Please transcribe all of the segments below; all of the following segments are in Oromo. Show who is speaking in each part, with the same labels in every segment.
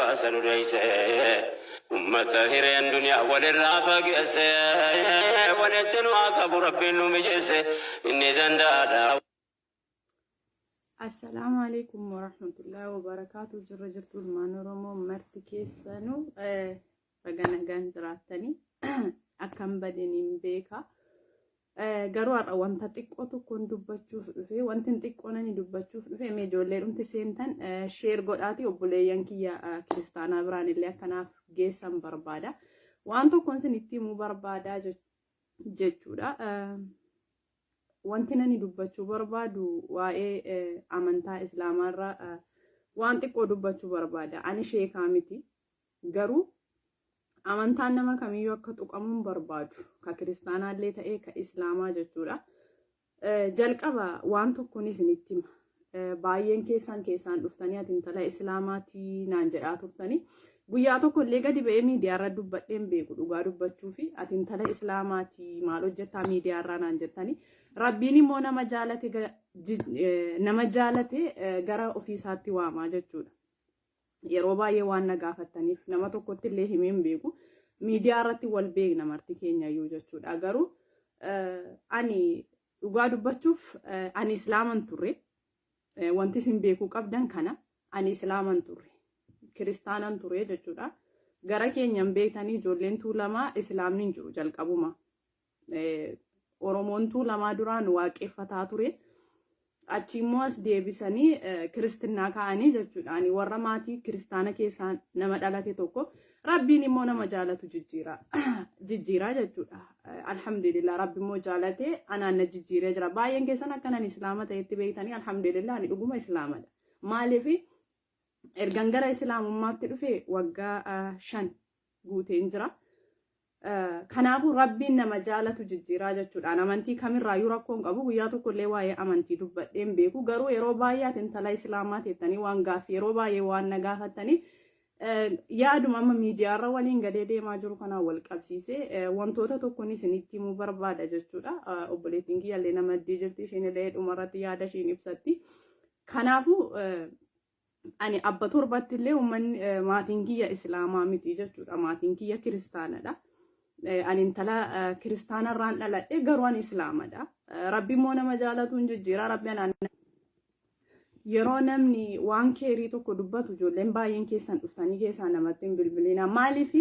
Speaker 1: baasa nu dheeyse. Ummata hireen duniyaa walirraa fageesse, walitti nu haa qabu Rabbiin nu mijeesse, inni danda'aadha.
Speaker 2: Assalaamu alaikum warahmatullahi wabarakaatu. Jirra jirtu ilmaan Oromoo marti keessanuu, baga nagaan jiraattanii. Akkam badaniin beeka. Garuu har'a wanta xiqqoo tokkoon dubbachuuf dhufe. Wanti xiqqoo nani dubbachuuf dhufe, mee ijoollee dhumti seentan share godhaati obboleeyyan kiyya kiristaanaa biraan illee akkanaaf geessan barbaada. Waan tokkoon isin himuu barbaadaa jechuudha. Wanti nani dubbachuu barbaadu waa'ee amantaa islaamaarraa waan xiqqoo dubbachuu barbaada. Ani sheekaa miti. Garuu amantaan nama kamiyyuu akka tuqamuun barbaadu. Ka kiristaanaallee ta'ee ka islaamaa jechuudha. Jalqaba waan tokkoon isinitti hima. Baay'een keessan keessaan dhuftanii "Ati intala islaamaatii" naan jedhaa turtanii. Guyyaa tokko illee gadi ba'ee miidiyaarra dubbadheen beeku. Dhugaa dubbachuu fi "Ati intala islaamaatii, maal hojjettaa miidiyaarraa?" naan jettanii. Rabbiin immoo nama jaalate gara ofiisaatti waamaa jechuudha. Yeroo baay'ee waan na gaafattaniif nama tokkotti illee himee hin beeku. Miidiyaa irratti wal beekna marti keenyayyuu jechuudha. Garuu ani dhugaa dubbachuuf ani islaaman turre. Wanti isin beekuu qabdan kana, ani islaaman turre. Kiristaanan ture jechuudha. Gara keenyan beektanii, ijoolleen Tuulamaa islaamni hin jiru jalqabuma. Oromoon Tuulamaa duraan waaqeffataa ture. Achi immoo as deebisanii kiristinnaa ka'anii jechuudha. Ani warra maatii kiristaana keessaa nama dhalate tokko. Rabbiin immoo nama jaalatu jijjiira. Jijjiiraa jechuudha. Alhamdulillah, Rabbi immoo jaalate anaan na jijjiiree jira. Baay'een keessan akkanan islaama ta'etti beektanii. Alhamdulillah, ani dhuguma islaamadha. Maaliif, ergan gara islaamummaatti dhufe waggaa 5 guuteen jira. Kanaafuu Rabbiin nama jaalatu jijjiiraa jechuudhaan amantii kamirraayyuu rakkoon qabu. Guyyaa tokkollee waa'ee amantii dubbadheen beeku. Garuu yeroo baay'ee "Ati intala islaamaa" teettanii waan gaaffii yeroo baay'ee waan na gaafattaniif, yaaduma amma miidiyaarra waliin gadee deemaa jiru kanaan wal qabsiisee wantoota tokkoon isinitti himuu barbaada jechuudha. Obboleettiin kiyyallee nama maddii jirti, isheen illee dhumarratti yaada ishiin ibsatti. Kanaafuu ani abba torbatti illee uummanni maatiin kiyya islaamaa miti jechuudha. Maatiin kiyya kiristaanadha. Ani intala kiristaanarraan dhaladhe, garuu ani islaamadha. Rabbi immoo nama jaalatu hin jijjiira. Rabbi anaan yeroo namni waan keerii tokko dubbatu ijoolleen baay'een keessan dhuftanii keessaa namatti hin bilbilina. Maaliif,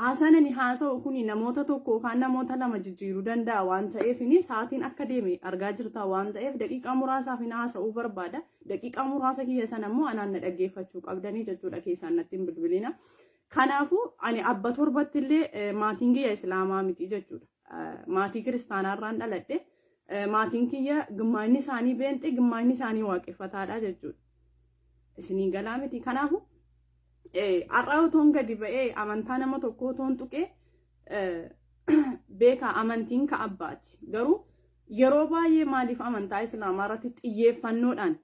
Speaker 2: haasaan ani haasa'u kun namoota tokko yookaan namoota lama jijjiiruu danda'a waan ta'eef, sa'aatiin akka deeme argaa jirta waan ta'eef, daqiiqaa muraasaaf hin haasa'uu barbaada. Daqiiqaa muraasa kiyya sana immoo anaan na dhaggeeffachuu qabdanii jechuudha, keessaan natti hin bilbilina. Kanaafuu ani abba torbatti illee maatiin kiyya islaamaa miti jechuudha. Maatii kiristaanaarraan dhaladhe. Maatiin kiyya gimmaanni isaanii beenxee, gimmaanni isaanii waaqeffataadha jechuudha. Isinii galaa miti. Kanaafuu har'a otoon gadi ba'ee amantaa nama tokko otoon tuqee, beekaa, amantiin ka abbaati. Garuu yeroo baay'ee maaliif amantaa islaamaa irratti xiyyeeffannoodhaan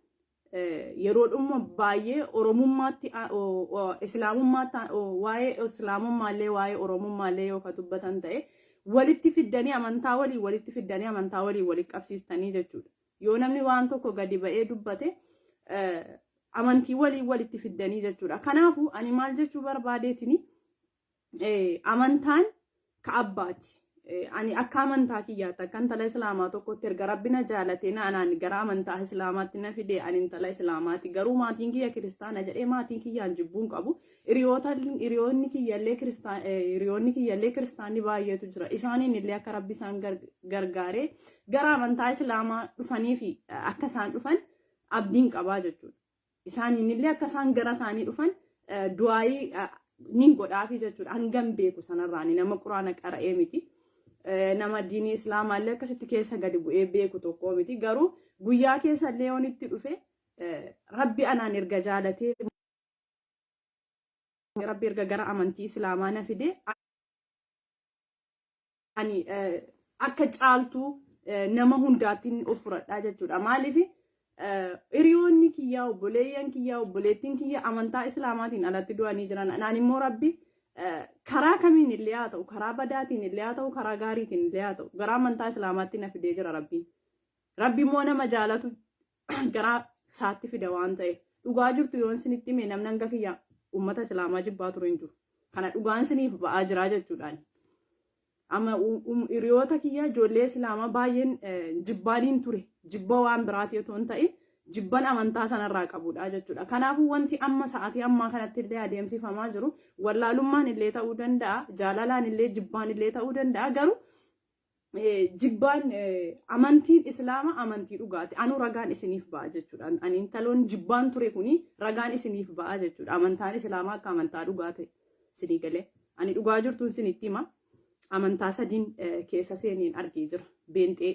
Speaker 2: yeroo dhumma baay'ee oromummaatti, islaamummaatti, waa'ee islaamummaallee waa'ee oromummaallee yoo ka dubbatan ta'e, walitti fiddanii, amantaa waliin walitti fiddanii, amantaa waliin walitti qabsiistanii jechuudha. Yoo namni waan tokko gadi ba'ee dubbate amantii waliin walitti fiddanii jechuudha. Kanaafuu ani maal jechuu barbaadeetini, amantaan ka abbaati. Ani akka amantaa kiyyaatti, akka intala islaamaa tokkotti, erga Rabbi na jaalatee na anaan gara amantaa islaamaatti na fide, ani intala islaamaati. Garuu maatiin kiyya kiristaana jedhee maatiin kiyyaan jibbuun qabu. Hiriyoonni kiyyallee kiristaan, hiriyoonni kiyyallee kiristaanni baay'eetu jira. Isaaniin illee akka Rabbi isaan gargaaree gara amantaa islaamaa dhufanii fi akka isaan dhufan abdiin qabaa jechuudha. Isaaniin illee akka isaan gara isaanii dhufan du'aayii nin godhaafi jechuudha. Hangam beeku sanarraani nama quraana qara'ee miti. Nama diinii islaamaallee akkasitti keessa gadi bu'ee beeku tokko miti. Garuu guyyaa keessa illee yoon itti dhufe, Rabbi anaan erga jaalatee, Rabbi erga gara amantii islaamaa na fide, ani akka caaltuu nama hundaatti of fudhadhaa jechuudha. Maaliif, hiriyoonni kiyyaa, obboleeyyan kiyyaa, obboleettiin kiyya amantaa islaamaatiin alatti du'anii jiran. Anaan immoo Rabbi karaa kamiin illee haa ta'u, karaa badaatiin illee haa ta'u, karaa gaariitiin illee haa ta'u, gara amantaa islaamaatti na fidee jira Rabbiin. Rabbi immoo nama jaalatu gara isaatti fida waan ta'eef. Dhugaa jirtu yoon isinitti hime, namni hanga kiyya uummata Islaamaa jibbaa ture hin jiru. Kana dhugaan isiniif ba'aa jira jechuudhaan. Amma hiriyoota kiyya ijoollee Islaamaa baay'een jibbaaniin ture. Jibba waan biraati otoo hin ta'in jibban amantaa sanarraa qabudha jechuudha. Kanaafuu wanti amma sa'aatii ammaa kanatti illee adeemsifamaa jiru wallaalummaan illee ta'uu danda'a, jaalalaan illee jibbaan illee ta'uu danda'a, garuu jibbaan amantiin Islaama amantii dhugaati. Anu ragaan isiniif ba'a jechuudha. Ani intaloon jibbaan ture kuni ragaan isiniif ba'a jechuudha. Amantaan Islaamaa akka amantaa dhugaa ta'e isinii galee. Ani dhugaa jirtuun isinitti hima. Amantaa sadiin keessa seeneen argee jira. Beenxee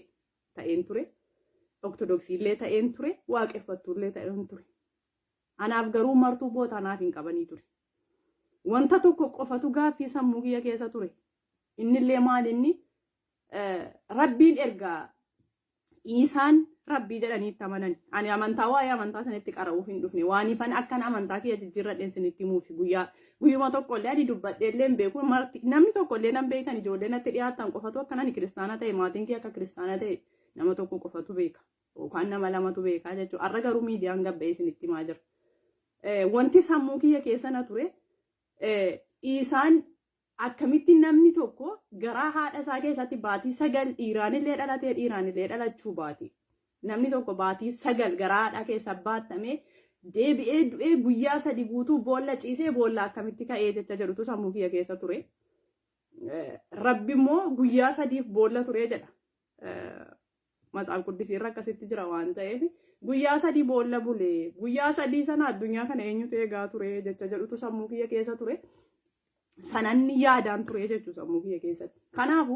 Speaker 2: ta'een ture. Ortodoksiillee ta'een ture. Waaqeffattuullee ta'een ture. Anaaf garuu martuu boota anaaf hin qabanii ture. Wanta tokko qofatu gaaffii sammuu kiyya keessa ture. Innillee maal inni Rabbiin ergaa Iisaan Rabbii jedhanii itti amanan. Ani amantaa waa'ee amantaa sanitti qara'uuf hin dhufne. Waan ifan akkan amantaa kiyya jijjiirradheen sinitti himuufi guyyaa guyyuma tokko illee ani dubbadhee illee hin beeku. Namni tokko illee nan beekan, ijoollee natti dhiyaatan qofatu akkan ani kiristaana ta'e, maatiin kiyya akka kiristaana ta'e nama tokko qofatu beeka. Yookaan nama lamatu beekaa jechuudha. Har'a garuu miidiyaan gabba'ee isinitti himaa jira. Wanti sammuu kiyya keessa na ture, Iisaan akkamitti namni tokko garaa haadha isaa keessatti baatii 9 dhiiraanillee dhalatee dhiiraanillee dhalachuu baate, namni tokko baatii 9 garaa haadhaa keessa baattamee deebi'ee du'ee guyyaa 3 guutuu boolla ciisee boolla akkamitti ka'ee jecha jedhutu sammuu kiyya keessa ture. Rabbi immoo guyyaa 3f boolla ture jedha. Matsaaf Quddisii irra akkasitti jira waan ta'eef guyyaa 3 boolla bulee guyyaa 3 sana addunyaa kana eenyutu eegaa ture jecha jedhutu sammuu kiyya keessa ture. Sananni yaadaan ture jechuu sammuu kiyya keessatti. Kanaafuu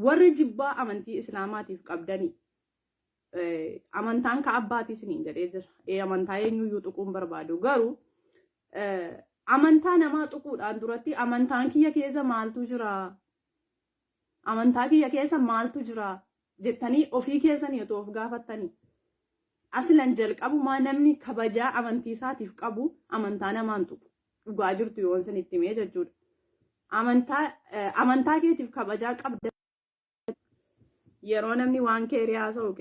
Speaker 2: warri jibbaa amantii Islaamaatiif qabdanii, amantaan ka abbaatii isiniin jedhee jira. Amantaa eenyuyyuu tuquun barbaadu, garuu amantaa namaa tuquudhaan duratti amantaan kiyya keessa maaltu jira? Amantaa kiyya keessa maaltu jira jettanii ofii keessanii otoo of gaafattanii. Aslan jalqabumaa namni kabajaa amantii isaatiif qabu amantaa namaan tuqu. Dhugaa jirtu yoon isinitti himee jechuudha. Amantaa keetiif kabajaa qabda. Yeroo namni waan keerii haasa'u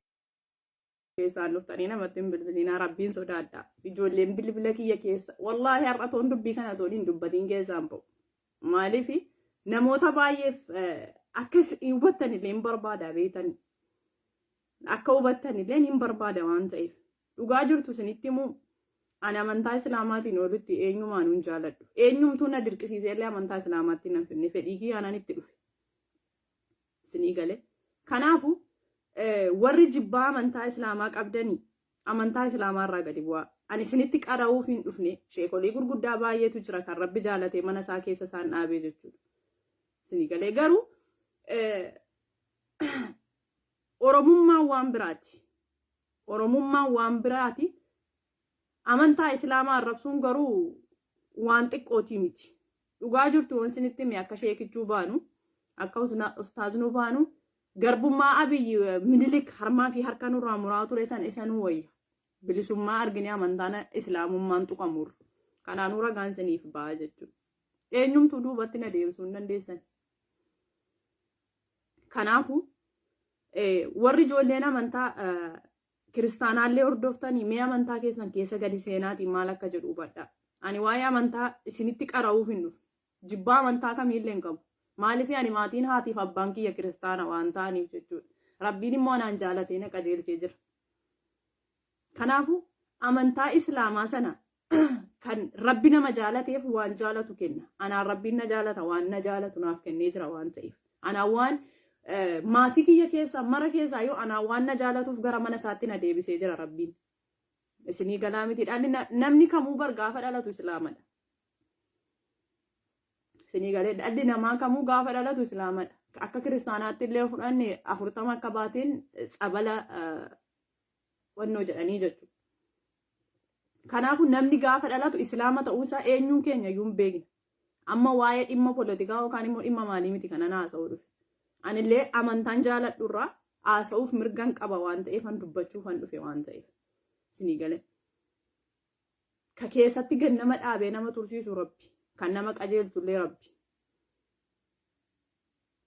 Speaker 2: keessaan dhuftanii namatti hin bilbilinaa, Rabbiin sodaadha. Ijoolleen bilbila kiyya keessa, wallaahi, har'a toon dubbii kana toon hin dubbatiin keessaan ba'u. Maaliif, namoota baay'eef akka hubattan illee hin barbaada beektanii. Akka hubattan illee hin barbaada waan ta'eef. Dhugaa jirtu isinitti himuu, ani amantaa Islaamaatiin olitti eenyumaan hin jaaladhu. Eenyumtuu na dirqisiisee illee amantaa Islaamaatti nan finne, fedhii kiyyaanan itti dhufe. Isinii galee. Kanaafuu warri jibbaa amantaa Islaamaa qabdanii amantaa Islaamaa irraa gadi bu'aa. Ani isinitti qara'uuf hin dhufne. Sheekolii gurguddaa baay'eetu jira kan Rabbi jaalatee mana isaa keessa isaan dhaabee jechuudha. Isinii galee, garuu Oromummaan waan biraati. Oromummaan waan biraati. Amantaa Islaamaa arrabsuun garuu waan xiqqootii miti. Dhugaa jirtu yoon isinitti hime, akka sheekichuu baanu, akka ustaaznuu baanu, garbummaa Abiyyi Minilik harmaa fi harka nurraa muraa ture san isa nuu wayya. Bilisummaa argine amantaan Islaamummaan tuqamurra. Kanaanuu ragaan isiniif ba'a jechuudha. Eenyumtuu duubatti na deebisuu hin dandeessan. Kanaafuu warri ijoolleen amantaa kiristaanaallee hordoftanii, mee amantaa keessan keessa gadi seenaatiin maal akka jedhu hubadhaa. Ani waa'ee amantaa isinitti qara'uuf hin dhufne. Jibbaa amantaa kamiillee hin qabu. Maaliif, ani maatiin haatiif abbaan kiyya kiristaana waan ta'aniif jechuudha. Rabbiin immoo anaan jaalatee na qajeelchee jira. Kanaafuu amantaa Islaamaa sana kan Rabbi nama jaalateef waan jaalatu kenna. Anaan Rabbiin na jaalata, waan na jaalatu naaf kennee jira waan ta'eef. Anaan waan maatii kiyya keessaa mara keessaa yoo anaan waan na jaalatuuf gara mana isaatti na deebisee jira Rabbiin. Isinii galaa miti, dhalli namni kamuu bar gaafa dhalatu Islaamadha. Isinii galee, dhalli namaa kamuu gaafa dhalatu Islaamadha. Akka kiristaanaatti illee fudhanne 40 akka baateen tsabala wannoo jedhanii jechuudha. Kanaafuu namni gaafa dhalatu Islaama ta'uusaa eenyuun keenya iyyuu hin beekna. Amma waa'ee dhimma polotikaa yookaan immoo dhimma maalii miti kanan haasa'uu dhufe. Anillee amantaan jaaladhurraa haasa'uuf mirgan qaba waan ta'eef, an dubbachuufan dhufe waan ta'eef. Isinii galee. Ka keessatti gad nama dhaabee nama tursiisu Rabbi. Kan nama qajeelchullee Rabbi.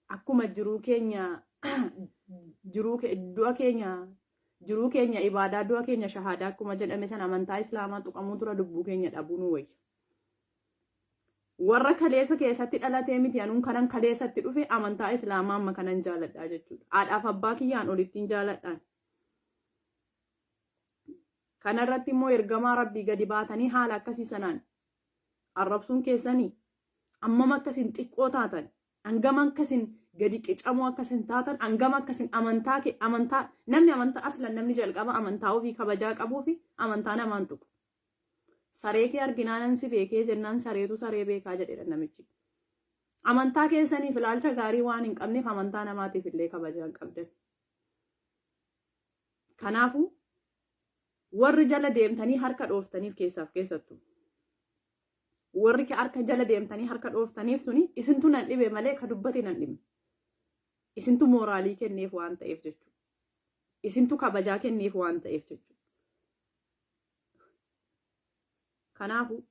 Speaker 2: Akkuma jiruu keenya jiruu du'a keenya jiruu keenya ibaadaa, du'a keenya shahaadaa akkuma jedhame sana, amantaa Islaamaa tuqamuu dura lubbuu keenya dhabuu nu wayya. Warra kaleessa keessatti dhalatee miti anuun kanan kaleessatti dhufe amantaa Islaamaa amma kanan jaaladhaa jechuudha. Haadhaaf abbaa kiyyaan olittiin jaaladhaan. Kanarratti immoo ergamaa Rabbii gadi baatanii haala akkasii sanaan arrabsuun keessanii ammam akkasin xiqqoo taatan, hangam akkasin gadi qicamuu akkasin taatan, hangam akkasin amantaa kee amantaa namni amantaa aslan namni jalqaba amantaa ofii kabajaa qabuu fi amantaa namaan tuqu. Saree kee arginaanan si beekee jennaan sareetu saree beekaa jedhedha namichi. Amantaa keessaniif ilaalcha gaarii waan hin qabneef amantaa namaatiif illee kabajaa hin qabdan. Kanaafuu warri jala deemtanii harka dhooftaniif keessaaf keessattu. Warri harka jala deemtanii harka dhooftaniif suni isintu nan dhibe malee ka dubbate nan dhibne. Isintu mooraalii kenneef waan ta'eef jechuudha. Isintu kabajaa kenneef waan ta'eef jechuudha. Kanaafuu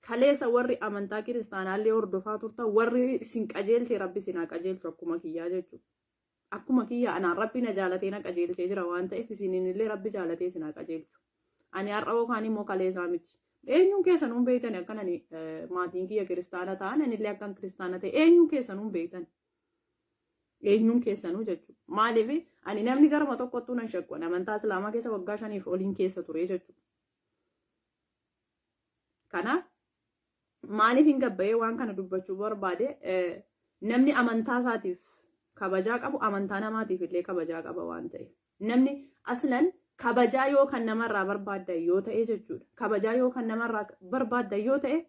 Speaker 2: kaleessa warri amantaa kiristaanaallee hordofaa turtan, warri isin qajeelche Rabbi isin haa qajeelchu akkuma kiyyaa jechuudha. Akkuma kiyyaa anaan Rabbi na jaalatee na qajeelchee jira waan ta'eef isiniin illee Rabbi jaalatee isin haa qajeelchu. Ani har'a yookaan immoo kaleessaa miti. Eenyuun keessan hun beektan akkan ani maatiin kiyya kiristaana ta'an, anillee akkan kiristaana ta'e eenyuun keessan hun beektan. Eenyuun keessanuu jechuudha. Maaliif ani namni garuma tokkottuu nan shakku. Ani amantaa Islaamaa keessa waggaa 5f oliin keessa ture jechuudha. Kanaaf maaliif hin gabbayee waan kana dubbachuu barbaade, namni amantaa isaatiif kabajaa qabu amantaa namaatiif illee kabajaa qaba waan ta'eef. Namni aslan kabajaa yoo kan namarraa barbaaddan yoo ta'e jechuudha. Kabajaa yoo kan namarraa barbaaddan yoo ta'e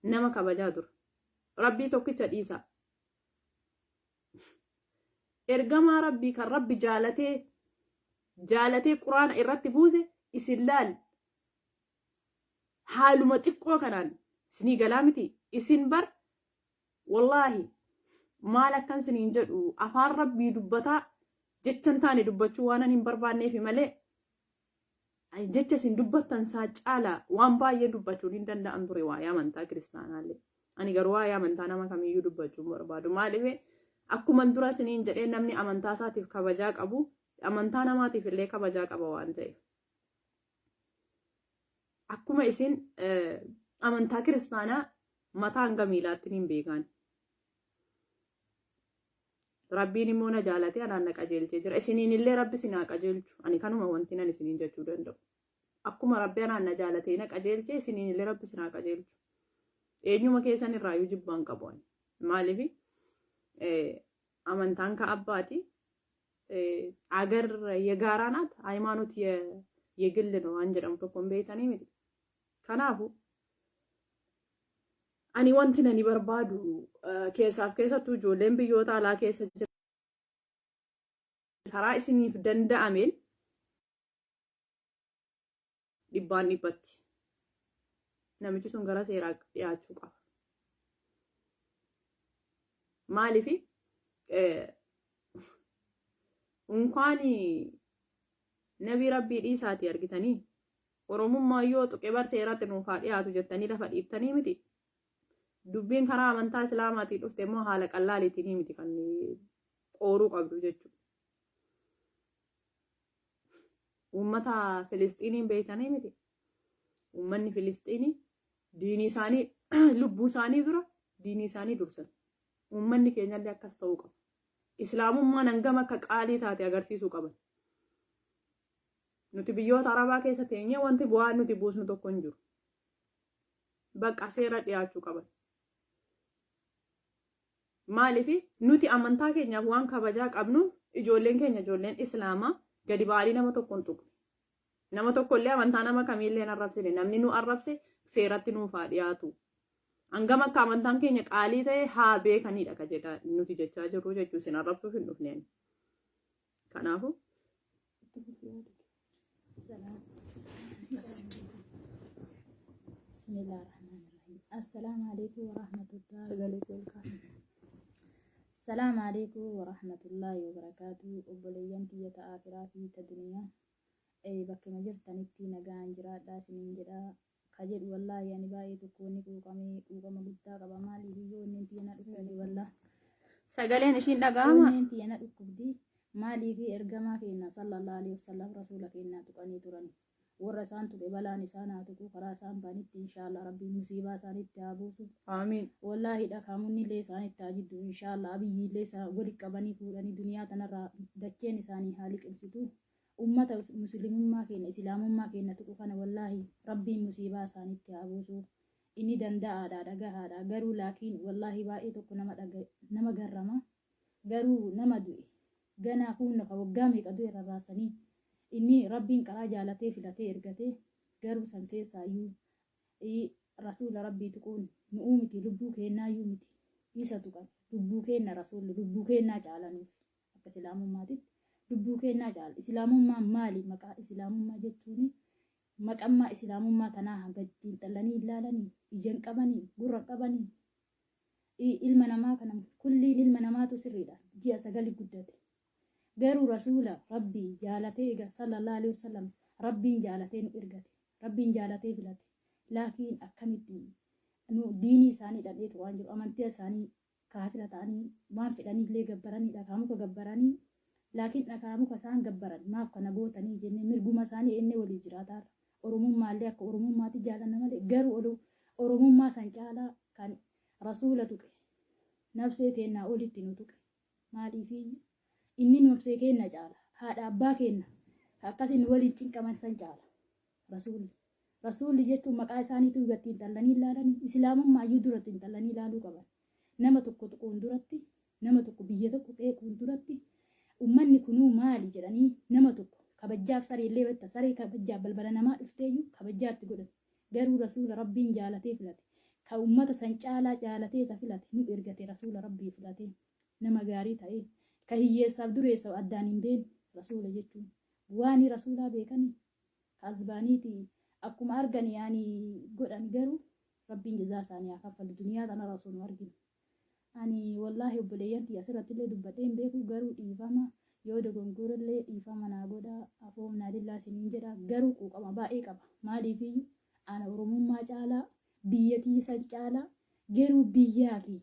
Speaker 2: nama kabajaa dura. Rabbii tokkicha dhiisaa. Ergamaa Rabbii kan Rabbi jaalatee jaalatee Quraana irratti buuse isin laal, haaluma xiqqoo kanaan isinii galaa miti. Isin bar wallaahi maal akkan isiniin jedhu, afaan Rabbii dubbataa jechan taane dubbachuu waan hin barbaanneefi malee jecha isin dubbattan isaa caala waan baay'ee dubbachuun hin danda'an ture waa'ee amantaa kiristaanaallee. Ani garuu waa'ee amantaa nama kamiyyuu dubbachuu hin barbaadu. Maaliif, akkuma dura isiniin jedhee, namni amantaa isaatiif kabajaa qabu amantaa namaatiif illee kabajaa qaba waan ta'eef. Akkuma isin amantaa kiristaanaa mataa hanga miilaatti hin beekan. Rabbiin immoo na jaalatee anaan na qajeelchee jira. Isiniin illee Rabbi isin haa qajeelchu. Ani kanuma wanti nan isiniin jechuu danda'u. Akkuma Rabbi anaan na jaalatee na qajeelchee, isiniin illee Rabbi isin haa qajeelchu. Eenyuma keessan irraayyuu jibbaan qabu ani. Maaliif, amantaan ka abbaati. አገር የጋራ ናት፣ ሃይማኖት የግል ነው waan jedhamu tokko hin beektanii miti. Kanaafu ani wanti nani barbaadu keessaaf keessattuu ijoolleen biyyoota alaa keessa jira karaa isiniif danda'ameen dhibbaan dhibbatti namichi sun gara seeraa dhiyaachuu qaba. Maaliif, unkaan nabii Rabbii dhiisaatii argitanii Oromummaa yoo tuqe bar seeratti nuuf haa dhiyaatu jettanii lafa dhiiftanii miti. Dubbiin karaa amantaa Islaamaatii dhufte immoo haala qallaaliitiin miti kan qooruu qabdu jechuudha. Uummata Filistiiniin beektanii miti. Uummanni Filistiinii diinii isaanii, lubbuu isaanii dura diinii isaanii dursan. Uummanni keenyallee akkas ta'uu qaba. Islaamummaan hangam akka qaalii taate agarsiisuu qaban. Nuti biyyoota Arabaa keessa teenyee wanti bu'aa nuti buusnu tokko hin jiru. Bakka seera dhiyaachuu qaban. Maaliif, nuti amantaa keenyaaf waan kabajaa qabnuuf ijoolleen keenya, ijoolleen Islaamaa, gadi ba'anii nama tokko hin tuqne. Nama tokko illee, amantaa nama kamiillee hin arrabsine. Namni nu arrabse seeratti nuuf haa dhiyaatu. Hangam akka amantaan keenya qaalii ta'e haa beekanidha ka jedha nuti jechaa jirru jechuu, isin arrabsuuf hin dhufneen. Kanaafuu.
Speaker 3: بسم الله الرحمن الرحيم. السلام عليكم ورحمة الله.
Speaker 2: Sagalee kee ol kaasi.
Speaker 3: السلام عليكم ورحمة الله وبركاته. Obboleeyyan tiyya ta aakiraa fi ta duniyaa, bakkuma jirtanitti nagaan jiraadhaa isiniin jedha. Ka jedhu wallaahi ani baay'ee tokko ni quuqamee, quuqama guddaa qaba. Maaliif, iyyuu onneen tiyya na dhukkubdi wallah.
Speaker 2: Sagaleen ishiin dhaga'ama.
Speaker 3: Onneen tiyya na dhukkubdi. Maaliif, ergamaa keenya صلى الله عليه وسلم, rasuula keenyaa tuqanii turan. Warra isaan tuqe balaan isaan haa tuqu, karaa isaan ba'anitti inshaallah Rabbiin musiibaa isaanitti haa buusu.
Speaker 2: Aamiin.
Speaker 3: Wallaahi dhakaamunni illee isaanitti haa jiddu inshaallah. Abiyyi illee isaa wali qabanii fuudhanii duniyaa tanarraa dacheen isaanii haa liqimsitu. Ummata muslimummaa keenya, islaamummaa keenya tuqu kana wallaahi Rabbiin musiibaa isaanitti haa buusu. Inni danda'aadha, dhagahaadha. Garuu laakiin wallaahi baay'ee tokko nama dhaga nama garrama. Garuu nama du'e ganaa kuunno ka waggaa meeqa du'e rarraasanii, inni Rabbiin qaraa jaalatee filatee ergate. Garuu san keessaayyuu rasuula Rabbii tuquun nu'uu miti, lubbuu keennaayyuu miti. Isa tuqan lubbuu keenna, rasuulli lubbuu keennaa caalanuuf. Akka islaamummaatitti lubbuu keennaa caala. Islaamummaan maali? Maqaa islaamummaa jechuun maqammaa islaamummaa tanaa hanga xiinxallanii ilaalanii, ija hin qabanii, gurra hin qabanii. Ilma namaa kana kulliin ilma namaatu sirriidha, ji'a 9 guddate. Garuu rasuula Rabbii jaalatee eega sallallahu alaihi wasallam Rabbiin jaalatee nu ergate, Rabbiin jaalatee filate. Laakiin akkamitti nu diinii isaanii dhandheetu waan jiru, amantii isaanii kaafira ta'anii waan fedhanii illee gabbaranii, dhakaa muka gabbaranii. Laakiin dhakaa muka isaan gabbaran maaf kana gootanii jennee mirguma isaanii ennee walii jiraataarra. Oromummaallee akka oromummaatti jaalanna malee, garuu oromummaa san caalaa kan rasuula tuqe nafsee teennaa olitti nu tuqe. Maaliifi inni nafsee keenna caala, haadha abbaa keenna akkasin waliin cinqaman san caala rasuulli. Rasuulli jechuun maqaa isaaniitu ittiin xallanii ilaalanii, islaamummaa iyyuu duratti xallanii ilaaluu qaban. Nama tokko tuquun duratti, nama tokko biyya tokko qeequun duratti, ummanni kunuu maali jedhanii nama tokko kabajjaaf sareellee betta saree kabajjaaf balbala namaa dhufteeyyuu kabajjaatti godhan. Garuu rasuula Rabbiin jaalatee filate, ka ummata san caalaa jaalatee isa filate nu ergate, rasuula Rabbii filate, nama gaarii ta'ee ka hiyyeessaaf dureessa addaan hin beekne. Rasuula jechuun waan rasuulaa beekanii ka asbaaniiti akkuma argan yaani godhan. Garuu Rabbiin jazaa isaanii haa kaffalu duniyaa tanarra osoo nu arginu. Ani wallaahi obboleeyyan tiyya asirratti illee dubbadhee hin beeku. Garuu dhiifama, yoo dogongorellee dhiifama naa godha, afoom naa lillaa isiniin jedha. Garuu quuqama baay'ee qaba. Maaliifiyyuu ana oromummaa caalaa, biyya tiyya san caalaa, garuu biyyaa fi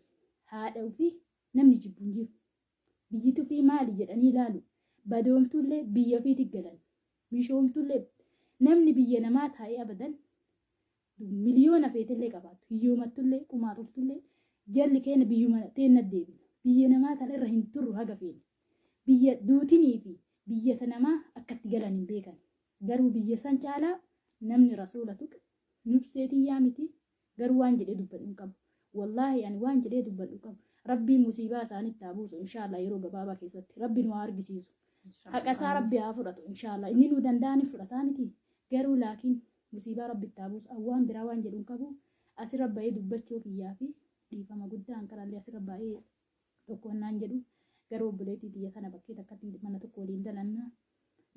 Speaker 3: haadha ofii namni jibbu hin jiru. Biyyi ofii maali jedhanii ilaalu. Badoomtullee biyya ofiitti galan, mishoomtullee namni biyya namaa taa'ee abadan miliyoona feetellee qabaattu, hiyyoomattullee, qumaaxoftullee, jalli keenya biyyuma teenna deebina. Biyya namaa tan irra hin turru haga feene. Biyya duutinii fi biyya namaa akkatti galan hin beekan. Garuu biyya san caalaa namni rasuula tuqe nubsee tiyyaa miti. Garuu waan jedhee dubbadhu hin qabu. Wallaahi ani waan jedhee dubbadhu hin qabu. Rabbiin musiibaa isaanitti haa buusu inshaallah yeroo gabaabaa keessatti. Rabbi nu haa argisiisu. Haqa isaa Rabbi haa fudhatu inshaallah. Inni nu danda'ani fudhataa miti. Garuu laakiin musiibaa Rabbi itti haa buusu. Waan biraa waan jedhu hin qabu. Asirra ba'ee dubbachuu kiyyaa fi dhiifama guddaa hanqarallee asirra baay'ee tokko naan jedhu. Garuu obboleettii tiyya kana bakkee takkatti mana tokko waliin dalanna.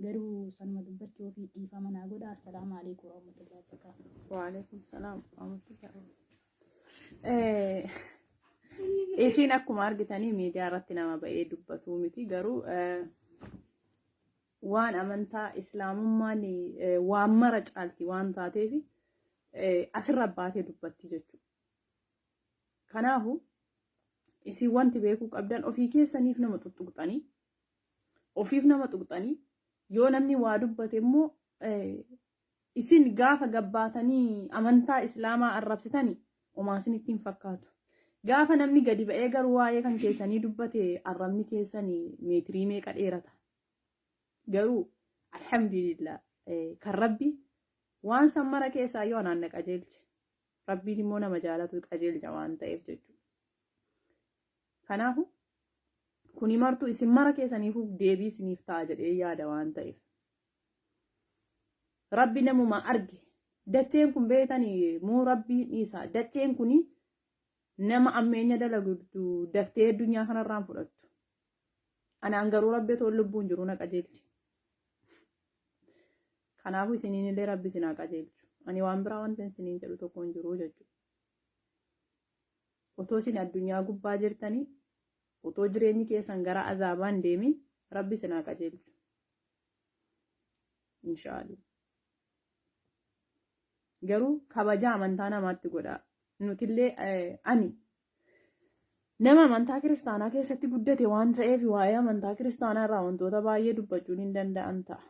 Speaker 3: Garuu sanuma dubbachuu fi dhiifama naa godha. Assalaamu alaikum warahmatullahi wabarakatuh.
Speaker 2: Waalaikum salaam warahmatullahi. Ishiin akkuma argitanii miidiyaa irratti nama ba'ee dubbatu miti. Garuu waan amantaa islaamummaan waan mara caalti waan taateef asirra baatee dubbatti jechuudha. Kanaafuu isin wanti beekuu qabdan, ofii keessaniif nama tuttuqxanii, ofiif nama tuqxanii, yoo namni waa dubbate immoo isin gaafa gabbaatanii amantaa islaamaa arrabsitanii homaa isinitti hin fakkaatu. Gaafa namni gadi ba'ee garuu waa'ee kan keessanii dubbate, arrabni keessanii meetirii meeqa dheerata. Garuu alhamdulillah kan Rabbi waan san mara keessaa yoo anaan na qajeelche. Rabbiin immoo nama jaalatu qajeelcha waan ta'eef jechuudha. Kanaafuu kuni martuu isin mara keessaniifuu deebii isiniif ta'a jedhee yaada waan ta'eef. Rabbi namuma arge dacheen kun beetanii moo Rabbii dhiisa, dacheen kuni nama ammeenya dalagu daftee addunyaa kanarraan fudhattu. Anaan garuu Rabbi otoo lubbuun jiru na qajeelche. Kanaafuu isiniin illee Rabbi isin haa qajeelchu. Ani waan biraa wanta isiniin jedhu tokko hin jiru jechuudha. Otoo isin addunyaa gubbaa jirtanii, otoo jireenyi keessan gara azaabaan deemin, Rabbi isin haa qajeelchu. Inshaallah. Garuu kabaja amantaa namaatti godhaa. Nutillee ani nama amantaa kiristaanaa keessatti guddate waan ta'eef waa'ee amantaa kiristaanaa irraa wantoota baay'ee dubbachuun hin danda'an ta'a.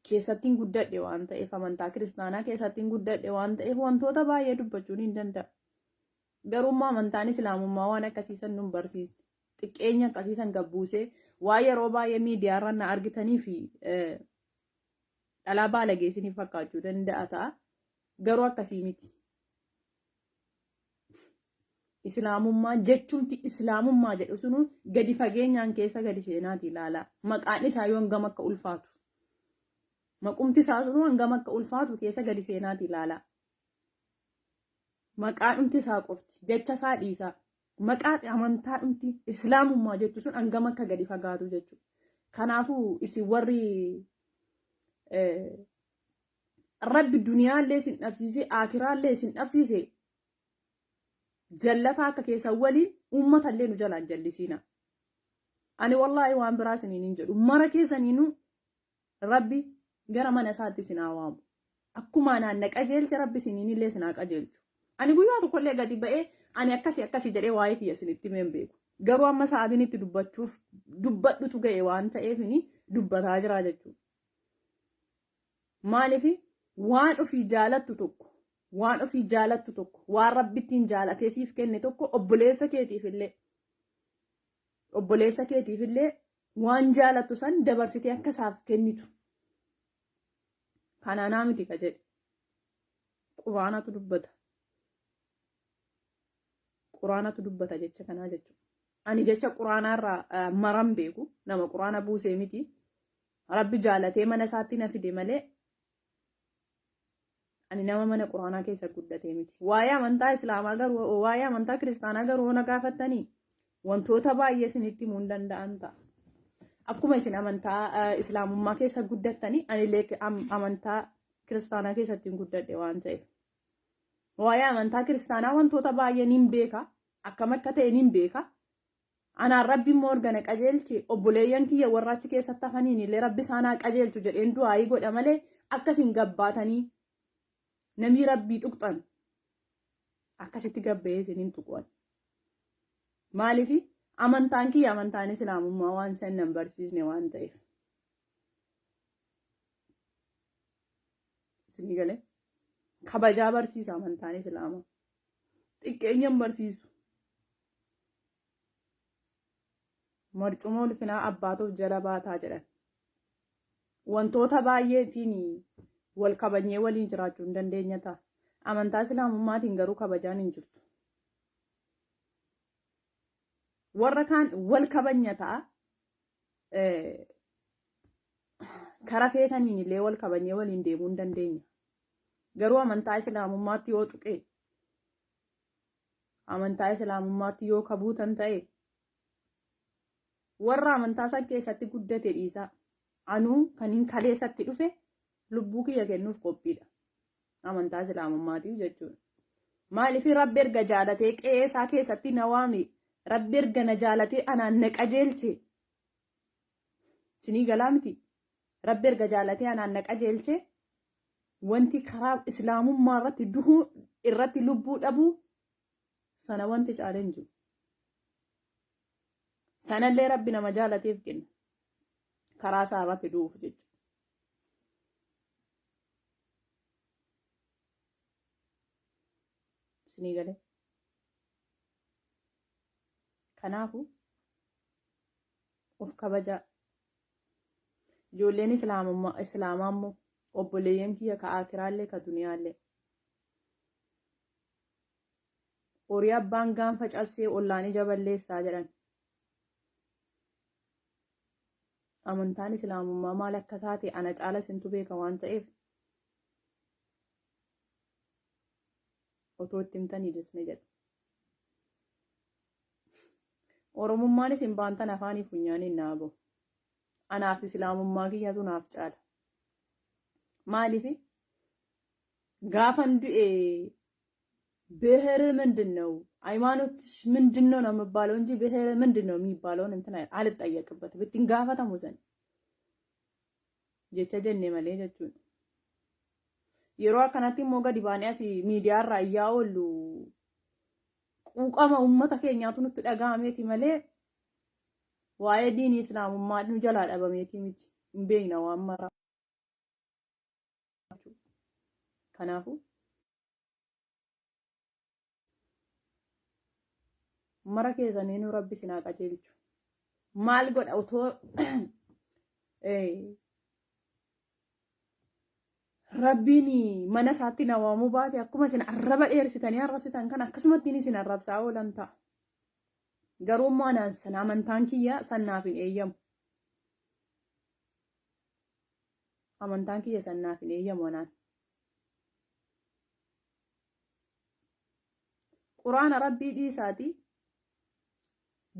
Speaker 2: Keessattiin guddadhe waan ta'eef, amantaa kiristaanaa keessattiin guddadhe waan ta'eef, wantoota baay'ee dubbachuun hin danda'a. Garuu amantaan islaamummaa waan akkasiisan nun barsiisne. Xiqqeenya akkasiisan gabbuusee waa yeroo baay'ee miidiyaarra na argitanii fi dhalaa baalagee isiniif fakkaachuu danda'a ta'a. Garuu akkasii miti. Islaamummaa jechumti islaamummaa jedhu sunu gadi fageenyaan keessa gadi seenaati ilaalaa. Maqaan isaa yoo hangam akka ulfaatu. Maqumti isaa sunu hangam akka ulfaatu keessa gadi seenaati ilaalaa. Maqaan dhumti isaa qofti jecha isaa dhiisaa. Maqaan amantaa dhumti islaamummaa jettu sun hangam akka gadi fagaatu jechuudha. Kanaafuu isin warri Rabbi duniyaallee isin dhabsiise, akiraallee isin dhabsiise, jallataa akka keessan waliin uummatallee nu jalaan jallisiina. Ani wallaahi waan biraa isiniin hin jedhu. Mara keessaniinuu Rabbi gara mana isaatti isin haa waamu. Akkuma anaan na qajeelche, Rabbi isiniin illee isin haa qajeelchu. Ani guyyaa tokkollee gadi ba'ee ani akkasii akkasii jedhee waa'ee kiyya isinitti himee hin beeku. Garuu amma sa'aatiin itti dubbachuuf dubbadhutu ga'e waan ta'eef dubbataa jira jechuudha. Maaliif? Waan ofii jaalattu tokko, waan ofii jaalattu tokko, waan Rabbittiin jaalatee siif kenne tokko, obboleessa keetiif illee waan jaalattu san dabarsitee akka isaaf kennitu. Kanaanaa miti ka jedhe. Quraanatu dubbata. Quraanatu dubbata jecha kanaa jechuudha. Ani jecha quraanaarraa maran beeku, nama quraana buusee miti. Rabbi jaalatee mana isaatti na fide malee ani nama mana quraanaa keessa guddatee miti. Waa'ee amantaa islaamaa garuu, waa'ee amantaa kiristaanaa garuu na gaafattanii wantoota baay'ee isinitti himuu hin danda'an ta'a. Akkuma isin amantaa islaamummaa keessa guddattanii, anillee amantaa kiristaanaa keessatti hin guddadhe waan ta'eef. Waa'ee amantaa kiristaanaa wantoota baay'ee nin beeka. Akkam akka ta'e nin beeka. Anaan Rabbi immoo erga na qajeelche, obboleeyyan kiyya warra achi keessatti hafaniin illee Rabbi isaan haa qajeelchu jedheen du'aayii godha malee, akkasin gabbaatanii namni Rabbii tuqxan akkasitti gabba'ee isiniin tuquwan. Maaliif? Amantaan kiyya amantaan islaamummaa waan san nan barsiisne waan ta'eef. Isinii galee? Kabajaa barsiisa amantaan islaamaa. Xiqqeenya hin barsiisu. Marcuma ulfinaa abbaatuuf jala baataa jedhan. Wantoota baay'eetiin wal kabajnee waliin jiraachuu hin dandeenya ta'a. Amantaa islaamummaatiin garuu kabajaan hin jirtu. Warra kaan wal kabajnya ta'a. Kara feetaniin illee wal kabajnee waliin deemuu hin dandeenya. Garuu amantaa islaamummaatti yoo tuqe, amantaa islaamummaatti yoo kabuutan ta'e, warra amantaa san keessatti guddate dhiisaa. Anuu kan hin kaleessatti dhufe lubbuu kiyya kennuuf qophiidha. Amantaa islaamummaatiif jechuudha. Maaliif? Rabbi erga jaalatee qe'ee isaa keessatti na waame, Rabbi erga na jaalatee anaan na qajeelche. Isinii galaa miti? Rabbi erga jaalatee anaan na qajeelche, wanti karaa islaamummaa irratti duhuu irratti lubbuu dhabuu sana wanti caalee hin jiru. Sanallee Rabbi nama jaalateef kenna. Karaa isaa irratti du'uuf jechuudha. Isinii galee? Kanaafuu of kabajaa. Ijoolleen islaamummaa islaamaa immoo, obboleeyyan kiyya ka akiraallee ka duniyaallee. Horii abbaan gaanfa cabsee ollaan ija balleessaa jedhan. Amantaan islaamummaa maal akka taate ana caala isintu beeka waan ta'eef, otoo itti himtanii desne jedha. Oromummaan isin baantan afaanii funyaaniin naa bahu. Anaaf islaamummaa kiyyatu naaf caala. Maaliif? Gaafan du'e ብሔር ምንድን ነው፣ ሃይማኖትሽ ምንድን ነው ነው የምባለው እንጂ ብሔር ምንድን ነው የሚባለውን እንትን አልጠየቅበትም። Ittiin gaafatamu san jecha jenne malee jechuudha. Yeroo akkanatti immoo gadi baanee asii miidiyaarraa iyyaa oollu, quuqama uummata keenyaatu nutti dhaga'ameeti malee waa'ee diinii islaamummaa nu jalaa dhabameeti miti. Hin beekna waan maraa. Kanaafuu mara keessaniinuu rabbi isin haa qajeelchu. Maal godha otoo rabbiin mana isaatti na waamuu baate akkuma isin arraba dheersitanii arrabsitan kana akkasumatti isin arrabsaa oolan ta'a. Garuu immoo anaan sana amantaan kiyya sannaaf hin eeyyamu. Amantaan kiyya sannaaf hin eeyyamu anaan. Quraana rabbii dhiisaati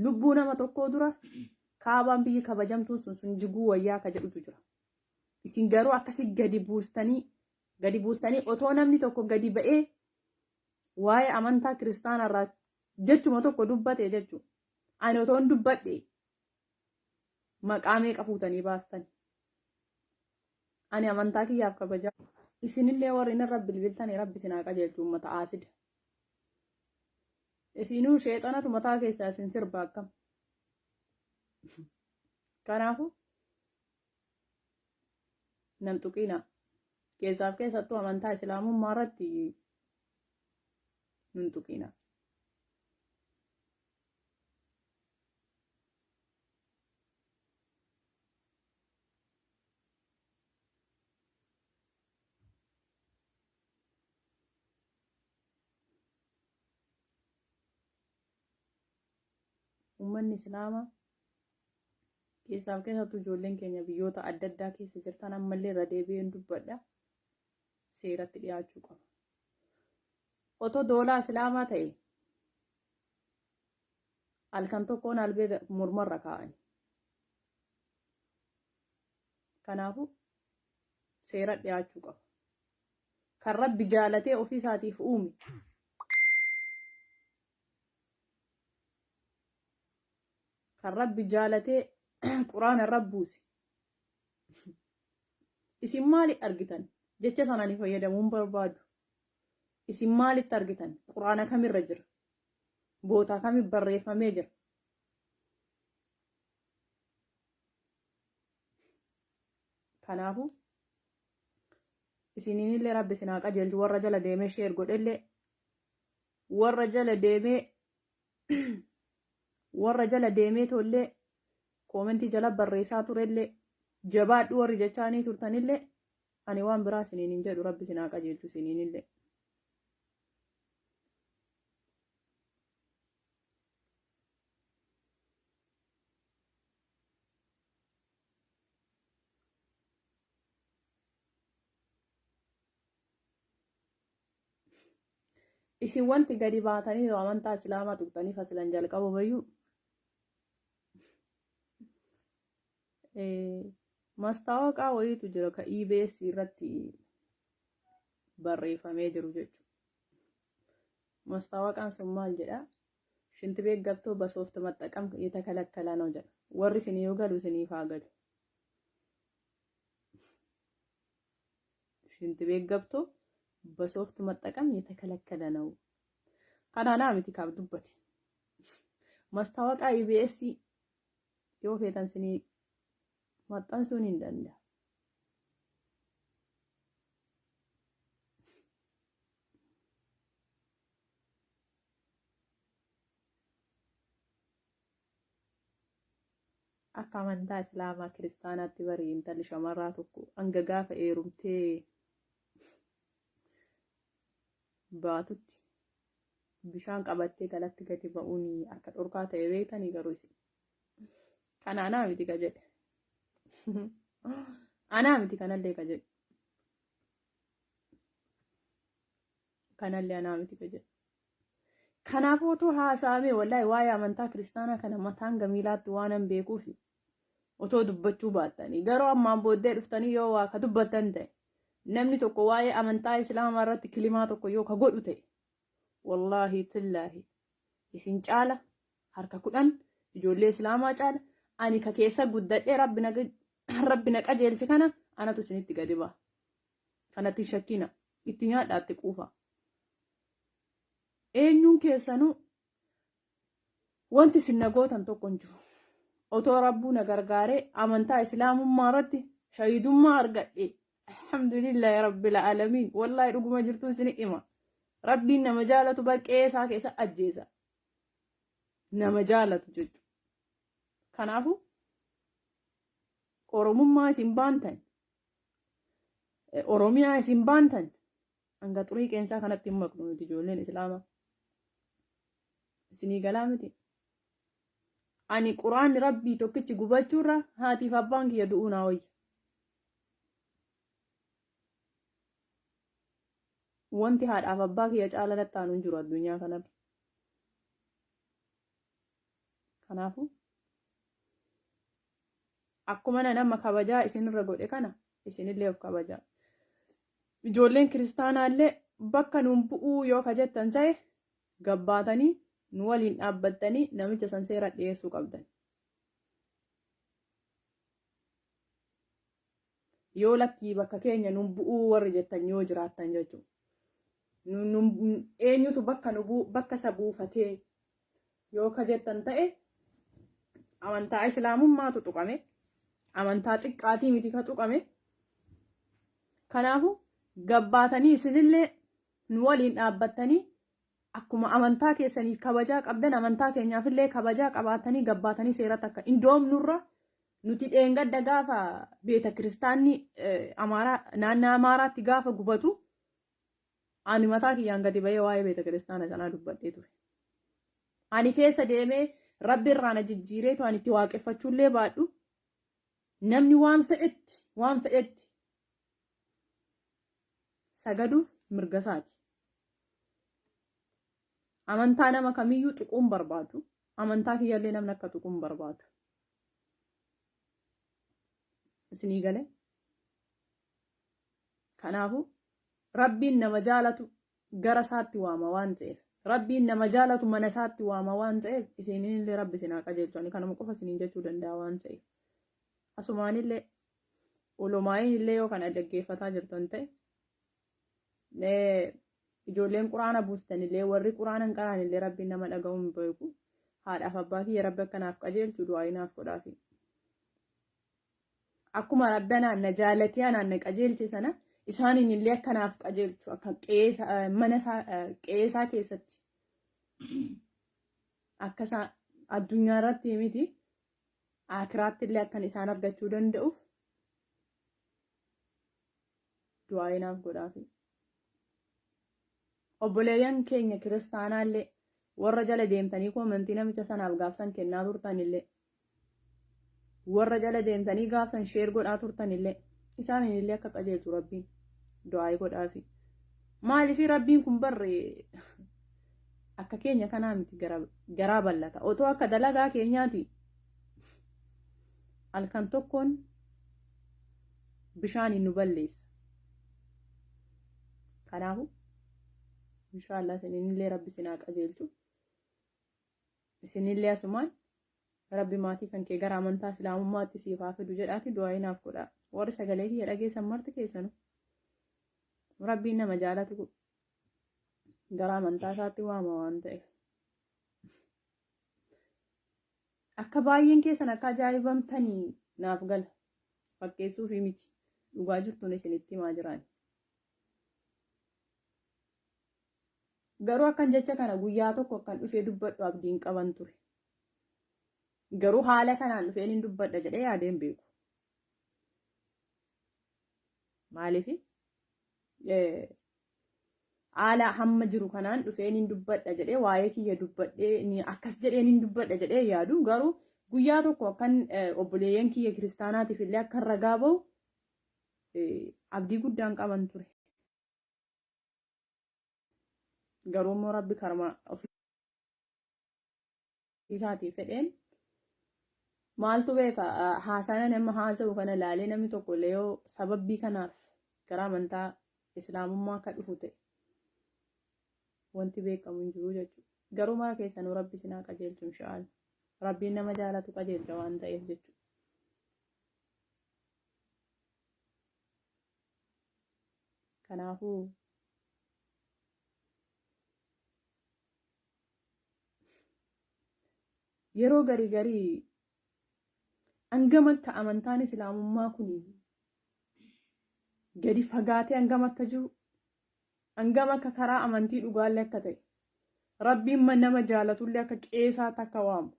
Speaker 2: lubbuu nama tokkoo dura kaabaan biyyi kabajamtuun sun sun jiguu wayyaa ka jedhutu jira. Isin garuu akkasi gadi buustanii gadi buustanii otoo namni tokko gadi ba'ee waa'ee amantaa kiristaanarraa jechuma tokko dubbate jechuudha. Ani otoon dubbadhe maqaa meeqa fuutanii baastan. Ani amantaa kiyyaaf kabajaa. Isinillee warri narra bilbiltanii rabbi isin haa qajeelchu uummata aasida. Isinuu sheexanatu mataa keessaa isin sirba akkam. Kanaafuu nan tuqiina. Keessaaf keessattuu amantaa islaamummaa irratti nun tuqiina. Uummanni islaamaa keessaaf keessattuu ijoolleen keenya biyyoota adda addaa keessa jirtan ammallee irra deebi'een dubbadha. Seeratti dhiyaachuu qaba. Otoo doolaa islaamaa ta'e halkan tokkoon albee mormarra kaa'ani. Kanaafuu seera dhiyaachuu qaba. Kan rabbi jaalatee ofii isaatiif uume. Kan rabbi jaalatee quraana irra buuse. Isin maali argitan? Jecha sana ni fayyadamuun barbaadu. Isin maalitti argitan? Quraana kamirra jira? Bootaa kami barreeffamee jira? Kanaafuu isiniinillee rabbi isin haa qajeelchu warra jala deemee sheer godhellee warra jala deemee warra jala deemee tollee koomentii jala barreessaa turellee jabaadhu warri jechaanii turtanillee ani waan biraa isiniin hin jedhu rabbi isin haa qajeelchu isiniinillee. Isin wanti gadi baatanii yoo amantaa islaamaa tuqxanii fasilan jalqabu bayyuu mastaawaqaa wayiitu jira ka EBS irratti barreeffamee jiru jechuudha. Mastaawaqaan sun maal jedha? ሽንት ቤት ገብቶ በሶፍት መጠቀም የተከለከለ ነው jedha. Warri isinii yoo galu isiniif haa galu. ሽንት ቤት ገብቶ በሶፍት መጠቀም የተከለከለ ነው። Kana anaa miti kaaf dubbate. Mastaawaqaa EBS yoo feetan isinii maxxansuun hin danda'a. Akka amantaa Islaamaa kiristaanaatti bari intalli shamarraa tokko hanga gaafa heerumtee baatutti bishaan qabattee galatti gadi ba'uun akka dhorkaa ta'e beektanii garuu isin. Kana anaa miti ka jedhe. Anaa miti kanallee ka jedhe. Kanallee anaa miti ka jedhe. Kanaafuu otoo haasa'amee wallaahi waa'ee amantaa kiristaanaa kana mataan gamiilaatti waan hin beekuuf otoo dubbachuu baattanii garuu ammaan booddee dhuftanii yoo waa ka dubbattan ta'e namni tokko waa'ee amantaa islaamaa irratti kilimaa tokko yoo ka godhu ta'e wallaahi tillaahi isin caala harka 10 ijoollee islaamaa caala ani ka keessa guddadhee rabbi na qajeelche kana anatu isinitti gadi ba'a. Kanatti hin shakkina itti nyaadhaatti quufa. Eenyuun keessanuu wanti isin na gootan tokko hin jiru. Otoo rabbuu na gargaaree amantaa islaamummaa irratti shahidummaa argadhe Alhamdulillahi rabbil aalamiin. Wallaahi dhuguma jirtuun isin hima. Rabbiin nama jaalatu bar qe'ee isaa keessa ajjeesa. Nama jaalatu jechuudha. Kanaafuu Oromummaa isin baantan, Oromiyaa isin baantan, hanga xurii qeensaa kanatti hin maqnu nuti ijoolleen Islaamaa. Isinii galaa miti. Ani quraanni Rabbii tokkichi gubachuurra haatiif abbaan kiyya du'uu naa wayya. Wanti haadhaaf abbaa kiyya caala natti aanu hin jiru addunyaa kanarra. Kanaafuu akkuma nan amma kabajaa isinirra godhe kana isinillee of kabajaa. Ijoolleen kiristaanaallee bakka nuun bu'uu yoo ka jettan ta'e gabbaatanii nu waliin dhaabbattanii namicha san seera dhiyeessuu qabdan. Yoo lakkii bakka keenya nuun bu'uu warri jettan yoo jiraattan jechuudha. Eenyutu bakka nu bakka isa buufatee yoo ka jettan ta'e, amantaa Islaamummaatu tuqame, amantaa xiqqaatii miti ka tuqame. Kanaafuu gabbaatanii isinillee nu waliin dhaabbattanii, akkuma amantaa keessaniif kabajaa qabdan amantaa keenyaafillee kabajaa qabaatanii, gabbaatanii seeratti akka indoomnurra. Nuti dheengadda gaafa beeta kiristaanni Amaaraa naannaa Amaaraatti gaafa gubatu, ani mataa kiyyaan gadi bahee waa'ee beeta kiristaana sanaa dubbadhee ture. Ani keessa deemee Rabbi irraa na jijjiireetu ani itti waaqeffachuullee baadhu, namni waan fedhetti sagaduuf mirga isaati. Amantaa nama kamiyyuu tuquun barbaadu. Amantaa kiyyallee namni akka tuquun barbaadu. Isinii galee? Kanaafuu Rabbiin nama jaalatu gara isaatti waama waan ta'eef, Rabbiin nama jaalatu mana isaatti waama waan ta'eef, isiniinillee Rabbi isin haa qajeelchu. Ani kanuma qofa isiniin jechuu danda'a waan ta'eef. Asumaanillee olomaa'iin illee yoo kana dhaggeeffataa jirtan ta'e, ijoolleen quraana buustanillee, warri quraana hin qaraanillee, Rabbiin nama dhaga'uu hin beeku. Haadhaaf abbaa kiyya Rabbi akkanaaf qajeelchu du'aa naaf godhaafi. Akkuma Rabbi anaan na jaalatee anaan na qajeelche sana, isaaniin illee akkanaaf qajeelchu, akka mana isaa, qe'ee keessatti akka isaa addunyaa irratti miti akiraatti illee akkan isaan argachuu danda'uuf du'aa naaf godhaafi. Obboleeyyan keenya kiristaanaallee, warra jala deemtanii koomentii namicha sanaaf gaafsan kennaa turtanillee, warra jala deemtanii gaafsan share godhaa turtanillee, isaaniin illee akka qajeelchu Rabbiin du'aa godhaafi. Maaliif? Rabbiin kun barre akka keenya kanaa miti, garaa bal'ata. Otoo akka dalagaa keenyaati halkan tokkoon bishaaniin nu balleessa. Kanaafuu inshaallah isinillee Rabbi isin haa qajeelchu. Isinillee asumaan Rabbi maatii kan kee gara amantaa Islaamummaatti siif haa fidu jedhaati du'aa naaf godhaa. Warri sagalee kiyya dhageessan marti keessanu, Rabbiin nama jaalatu gara amantaa isaatti waama waan ta'eef. Akka baay'een keessan akka ajaa'ibamtanii naaf gala. Fakkeessuufi miti. Dhugaa jirtuun isinitti himaa jiraan. Garuu akkan jecha kana guyyaa tokko akkan dhufee dubbadhu abdiin qaban ture. Garuu haala kanaan dhufeen hin dubbadha jedhee yaadeen beeku. Maaliif? Haala hamma jiru kanaan dhufeen hin dubbadha jedhee, waa'ee kiyya dubbadhee akkas jedheen hin dubbadha jedhee yaadu, garuu guyyaa tokko akkan obboleeyyan kiyya kiristaanaatiif illee akkan ragaa bahu abdii guddaan qaban ture. Garuu immoo Rabbi karma ofii isaatii fedheen, maaltu beeka, haasaan nama haasa'u kana ilaalee namni tokko illee yoo sababbii kanaaf gara amantaa Islaamummaa akka dhufu ta'e, wanti beekamu hin jiru jechuudha. Garuu mara keessanuu Rabbi isin haa qajeelchu insha'Allah. Rabbiin nama jaalatu qajeelcha waan ta'eef jechuudha. Kanaafuu yeroo garii garii hangam akka amantaan Islaamummaa kun Gadi fagaatee hangam akka jiru, hangam akka karaa amantii dhugaallee akka ta'e, Rabbiin nama jaalatullee akka qeesaatti akka waamu.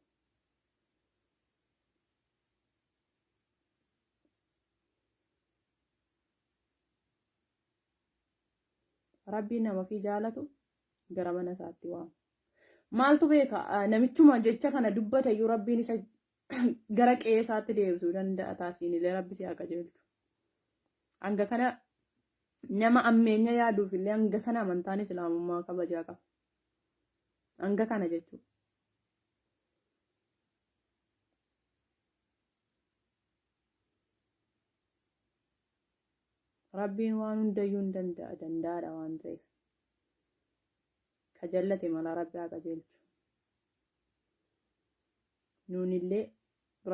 Speaker 2: Rabbiin nama fi jaalatu gara mana isaatti waama. Maaltu beeka, namichuma jecha kana dubbate iyyuu Rabbiin isa gara qe'ee isaatti deebisuu danda'a. Taasiin illee Rabbi si haa qajeelchu. Hanga kana nama ammeenya yaaduuf illee hanga kana amantaan islaamummaa kabajaa qaba. Hanga kana jechuudha. Rabbiin waan hundayyuu hin danda'a, danda'aadha waan ta'eef. Ka jallate mala Rabbi haa qajeelchu. Nuunillee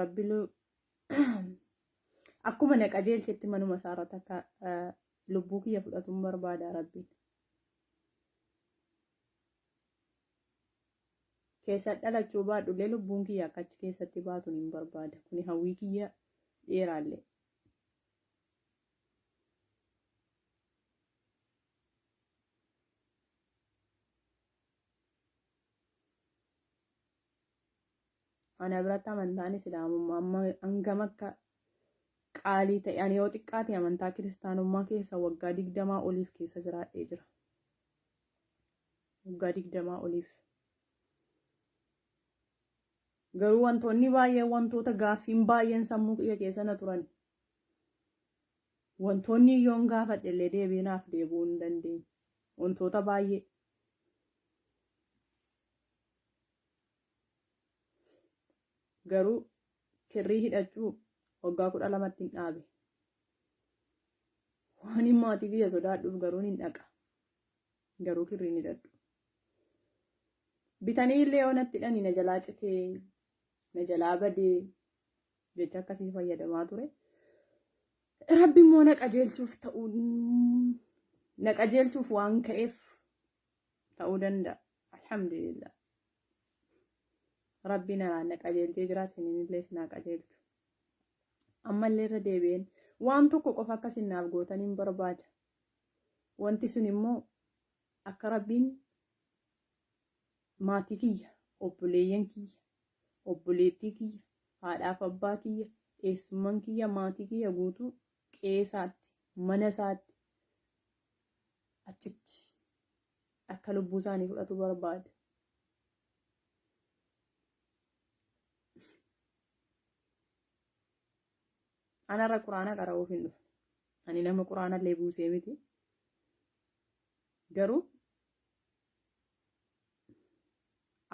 Speaker 2: Rabbi akkuma na qajeelchetti manuma isaa irratti akka lubbuu kiyya fudhatuun barbaada Rabbiin. Keessa dhalachuu baadhullee lubbuun kiyya akka achi keessatti baatu hin barbaada. Kuni hawwii kiyya dheeraallee. Ana biratti amantaan islaamummaa amma hangam akka qaalii ta'e, ani yoo xiqqaate amantaa kiristaanummaa keessa waggaa 20 oliif keessa jiraadhee jira. Waggaa 20 oliif. Garuu wantoonni baay'een, wantoota gaaffiin baay'een sammuu kiyya keessa na turan. Wantoonni yoon gaafadhe illee deebii naaf deebi'uu hin dandeenye. Wantoota baay'ee. Garuu kirrii hidhachuu waggaa 12tti hin dhaabe. Waan hin maatii kiyya sodaadhuuf garuu hin dhaqa. Garuu kirrii hin hidhadhu. Bitanii illee yoo natti hidhanii na jalaa citee, na jalaa badee jecha akkasii fayyadamaa ture. Rabbi immoo na qajeelchuuf ta'uu, na qajeelchuuf waan ka'eef ta'uu danda'a. Alhamdulillah. Rabbi naraan na qajeelchee jira, isiniin isin haa qajeelchu. Ammallee irra deebi'een waan tokko qofa akka isin naaf gootaniin barbaada. Wanti sun immoo akka Rabbiin maatii kiyya, obboleeyyan kiyya, obboleettii kiyya, haadhaaf abbaa kiyya, eessumman kiyya, maatii kiyya guutuu qe'eesaatti, mana isaatti, achitti akka lubbuu isaanii fudhatu barbaada. Anarra quraana qara'uuf hin dhufne. Ani nama quraana illee buusee miti. Garuu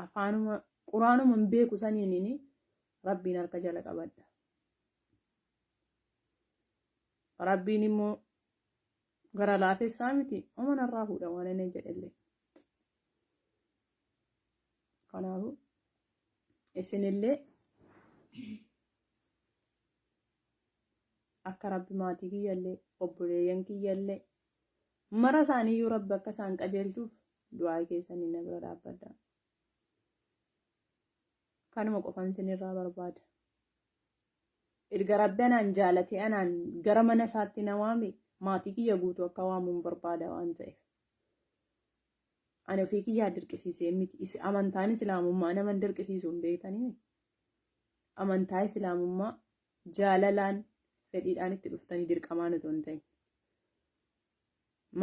Speaker 2: afaanuma quraanuma hin beeku saniin Rabbiin harka jala qabadha. Rabbiin immoo gara laafessaa miti, oma narraa fuudha waan inni jedhellee. Kanaafuu isinillee akka Rabbi maatii kiyyallee, obboleeyyan kiyyallee, mara isaaniiyyuu Rabbi akka isaan qajeelchuuf du'aa keessanii na bira dhaabbadha. Kanuma qofan isinirraa barbaada. Erga Rabbi anaan jaalatee anaan gara mana isaatti na waame, maatii kiyya guutuu akka waamuun barbaada waan ta'eef. Ani ofii kiyyaa dirqisiisee miti. Amantaan islaamummaa nama hin dirqisiisu, hin beektanii. Amantaa islaamummaa jaalalaan, fedhiidhaan itti dhuftanii, dirqamaan otoo hin ta'in.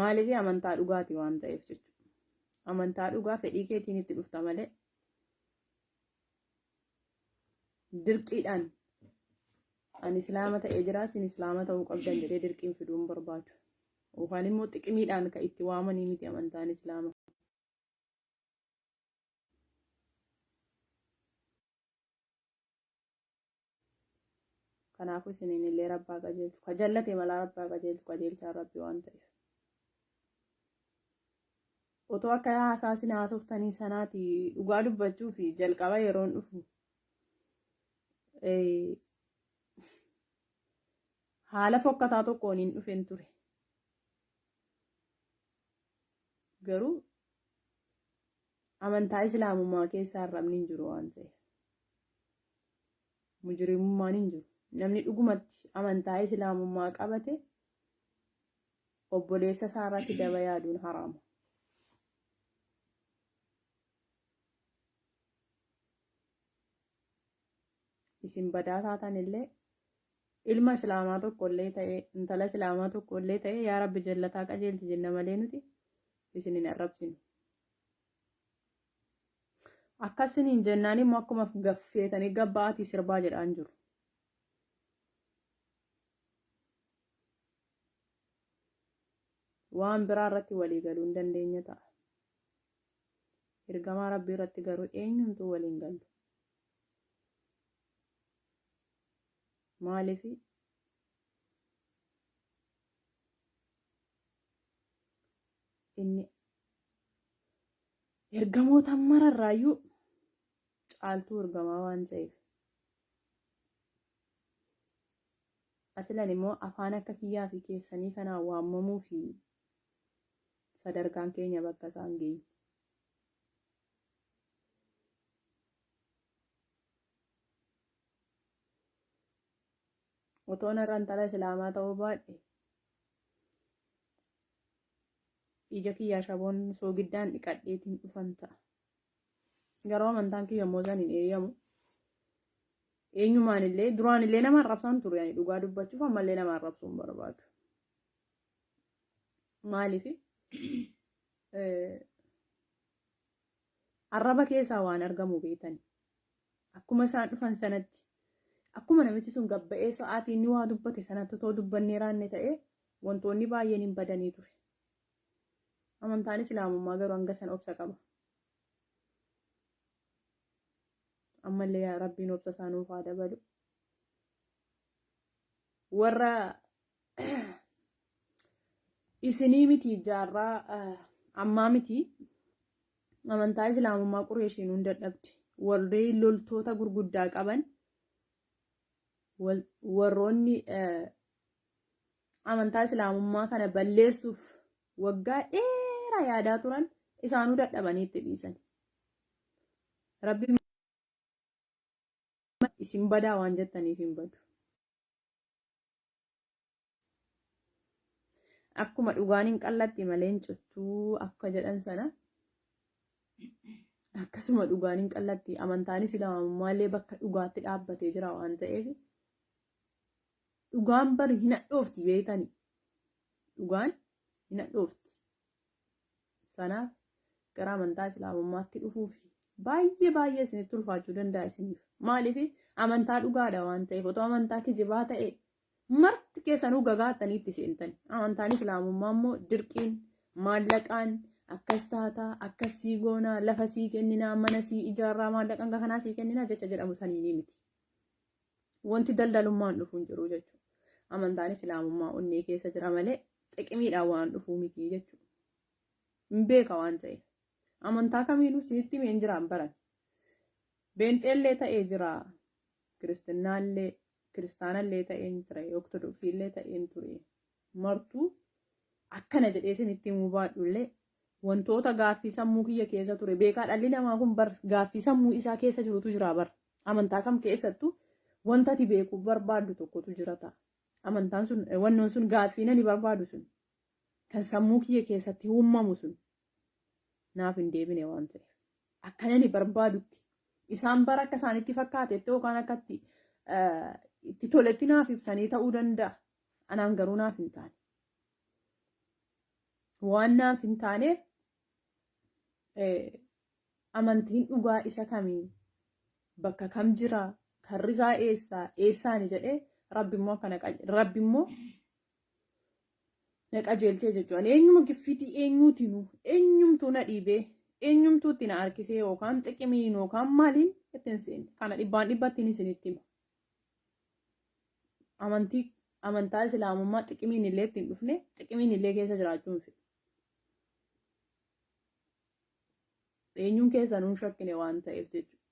Speaker 2: Maaliif? Amantaa dhugaati waan ta'eef jechuudha. Amantaa dhugaa fedhii keetiin itti dhufta malee dirqiidhaan ani islaama ta'ee jira, isin islaama ta'uu qabdan jedhee dirqiin fiduu hin barbaadu. Yookaan immoo xiqimiidhaan kan itti waamanii miti amantaan islaama. Kanaafuu isiniin illee Rabbaa qajeelchu. Ka jallate malaa Rabbaa qajeelchu, qajeelchaan Rabbi waan ta'eef. Otoo akka haasaa isin haasoftanii sanaati, dhugaa dubbachuu fi jalqaba yeroon dhufu haala fokkataa tokkoon hin dhufen ture. Garuu amantaa islaamummaa keessa arrabni hin jiru waan ta'eef. Mujrimummaan hin jiru. Namni dhugumatti amantaa islaamummaa qabate Obboleessa isaa irratti daba yaaduun haraama. Isin badaa taatan illee, ilma islaamaa tokko illee ta'ee, intala islaamaa tokko illee ta'ee, yaa Rabbi jallataa qajeelchi jenna malee nuti isin hin arrabsinu. Akkasiniin jennaan immoo akkuma gaffeetanii gabba'aatii sirbaa jedhaan jiru. Waan biraa irratti walii galuu hin dandeenya ta'a. Ergamaa Rabbii irratti garuu eenyumtuu waliin gallu. Maaliif? Inni ergamoota mararraayyuu caaltuu ergamaa waan ta'eef. Asilan immoo afaan akka kiyyaa fi keessanii kanaan waamamuu fi sadarkaan keenya bakka isaan geenye. Otoon har'a intala islaamaa ta'uu baadhe, ija kiyyaa shaboon soogiddaan dhiqadheetiin dhufan ta'a. Garuu amantaan kiyya immoo san hin eeyyamu. Eenyumaan illee duraan illee nama arrabsaan ture, ani dhugaa dubbachuuf ammallee nama arrabsuu hin barbaadu. Maaliif? Arraba keessaa waan argamu beektani. Akkuma isaan dhufan sanatti, akkuma namichi sun gabba'ee sa'aatii inni waa dubbate sanatti otoo dubbannee raanne ta'ee, wantoonni baay'een hin badanii ture. Amantaan islaamummaa garuu hanga san obsa qaba. Ammallee yaa Rabbiin obsa isaa nuuf haa dabalu. Warra isinii miti, jaarraa ammaa miti, amantaa islaamummaa Qureeshiin hunda dadhabde. Warri loltoota gurguddaa qaban, warroonni amantaa islaamummaa kana balleessuuf waggaa dheeraa yaadaa turan, isaanuu dadhabanii itti dhiisan. Rabbi isin badaa waan jettaniif hin badu. Akkuma dhugaan hin qallatti malee hin cittuu akka jedhan sana, akkasuma dhugaan hin qallatti. Amantaan islaamummaallee bakka dhugaatti dhaabbatee jira waan ta'eef, dhugaan bari hin hadhoofti, beektani. Dhugaan hin hadhoofti. Sanaaf gara amantaa islaamummaatti dhufuuf baay'ee baay'ee isinitti ulfaachuu danda'a isiniif. Maaliif? Amantaa dhugaadha waan ta'eef. Otoo amantaa kijibaa ta'e marti keessanuu gagaattanii itti seentan. Amantaan islaamummaa immoo dirqiin, maallaqaan akkas taataa, akkas sii goonaa, lafa sii kenninaa, mana sii ijaarraa, maallaqa hanga kanaa sii kenninaa jecha jedhamu saniinii miti. Wanti daldalummaan dhufu hin jiru jechuudha. Amantaan islaamummaa onnee keessa jira malee xiqimiidhaan waan dhufuu miti jechuudha. Hin beeka waan ta'eef. Amantaa kamiinuu isinitti himee hin jiraan baran. Beenxeellee ta'ee jira. Kiristinnaallee, kiristaanallee ta'ee hin ture. Ortodoksiillee ta'ee hin ture. Martuu akkana jedhee isinitti himuu baadhullee, wantoota gaaffii sammuu kiyya keessa ture beekaa. Dhalli namaa kun bar gaaffii sammuu isaa keessa jirutu jira bar. Amantaa kam keessattuu wanta ati beekuu barbaaddu tokkotu jira ta'a. Amantaan sun, wannoon sun, gaaffii ani barbaadu sun, kan sammuu kiyya keessatti uumamu sun naaf hin deebine waan ta'eef. Akka ani barbaadutti isaan bara akka isaanitti fakkaatetti yookaan akka itti toletti naaf ibsanii ta'uu danda'a. Anaan garuu naaf hin taane. Waan naaf hin taaneef, amantiin dhugaa isa kamii, bakka kam jira, karri isaa eessaa eessaani jedhee, Rabbi immoo akkana, Rabbi immoo na qajeelchee jechuudha. Eenyuma giffitii eenyuutiinuu, eenyumtuu na dhiibee, eenyumtuu itti na harkisee, yookaan xiqimiin yookaan maaliin itti hin seenne. Kana dhibbaan dhibbattiin isinitti hima. Amantii, amantaa islaamummaa xiqimiin illee ittiin dhufne, xiqimiin illee keessa jiraachuu hin fedhu. Eenyuun keessa nuun shakkine waan ta'eef jechuudha.